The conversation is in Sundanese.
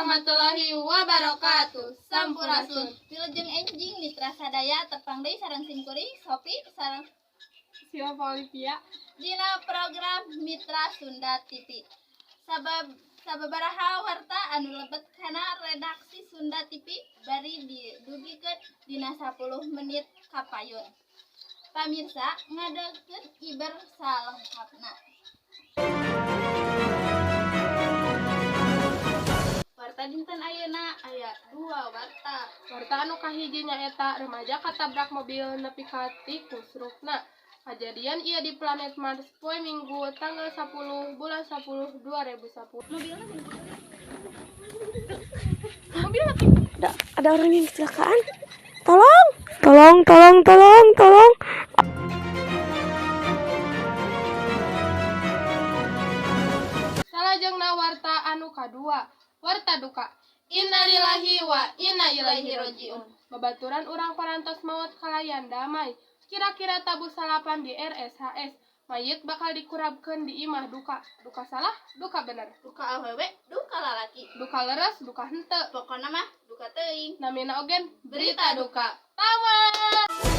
Warahmatullahi wabarakatuh. Sampurasun. Wilujeng enjing mitra sadaya, tepang deui sareng simkuring Sopi sareng Silva Olivia dina program Mitra Sunda TV. Sabab sababaraha warta anu lebet kana redaksi Sunda TV bari didugikeun dina 10 menit kapayun. Pamirsa, ngadengekeun iber salengkapna. Warta dinten ayeuna aya dua warta. Warta anu kahiji nyaeta remaja katabrak mobil nepi ka tikusrukna. Kajadian ieu di planet Mars poe Minggu tanggal 10 bulan 10 2010. Mobilna. Ada orang yang kecelakaan. Tolong, tolong, tolong, tolong, tolong. Salajengna warta anu kadua, warta duka. Innalillahi wa inna ilaihi rojiun. Babaturan urang parantos maot kalayan damai. Kira-kira tabuh 9 di RSHS. Mayit bakal dikurabkeun di imah duka. Duka salah, duka bener. Duka awewe, duka lalaki. Duka leres, duka henteu. Pokona mah duka teuing. Namina ogen Berita duka. Tamat.